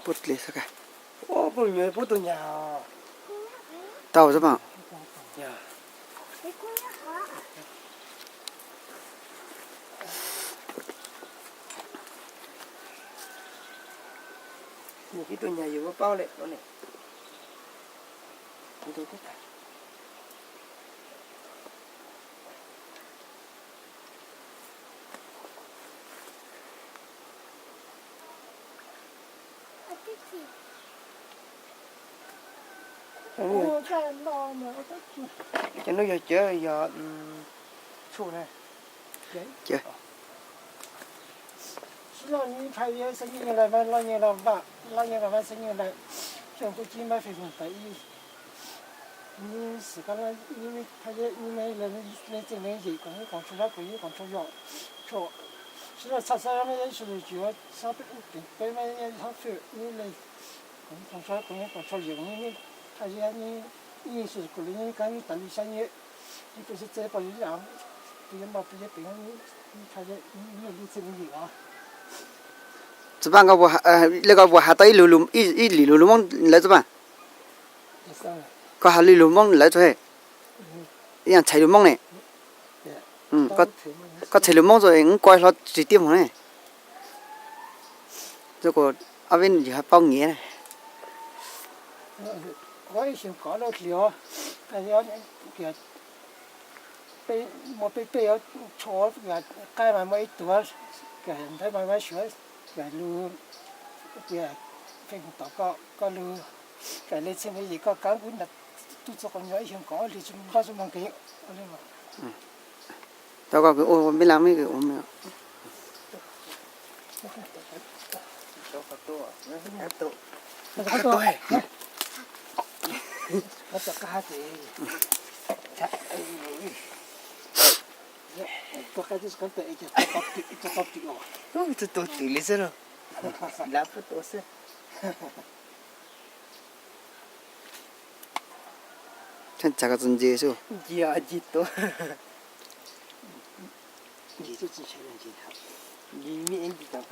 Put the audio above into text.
Puab dlis xwb ka. Tau xwb mas. Ib tug nyuag yus paub lawm no ne. Cov no yog cawv yog tshuaj na. Sib loj nyi phaj yeb xeeb nyeej lawm, loj nyeej lawm, loj nyeej lawm, xeeb nyeej lawm, xyoo kuj cib mab fej moog tawm ib. Nyi xwm koj, nyi phaj yeb, nyi leej txheej leej yim koom nyob koom tshuaj zab koom nyob koom tshuaj yom, tshuaj sib loj txhaj xab mab yeb sib lug tsis yuav sab peb ub pem peb mab yeb hab fwj nyi le koom nyob koom tshuaj, koom nyob koom tshuaj yom, nyi phaj yeb nyi, nyi xwm kuv le nyi kab nyi tas li sab nyi, nyi pes txeb pes yam, pes yeb npau pes yeb pem, nyi phaj yeb nyi leej txheej leej yim os. Txiv Paj, le koj puas has tau ib lwm lus Moob lawv txiv Paj? Koj has li lus Moob lawv txog, ib yam txhais lus Moob ne. Koj txhais lus Moob txog wb koj hlo tsis tiaj moog ne. Ob peb yus has paub nyiav. Muaj peb peb tsho, qaib mas muaj ib tug, ntawd mas mas suav, lug, feej tom koj lug, leej txheej leej yim koj kab kuv nram tub txug quas nyuag ib xyoos kaum ob hlis tsis npaj tsis moog kev. Tau koj ua me laaj me ua me. Tug twm li xwb lauj, lav pub tua xwb. Txhaj txag koj txuj ntse xwb. Ncig ncig tua, ncig xwb tsis ntshai, ncig me ncig tau.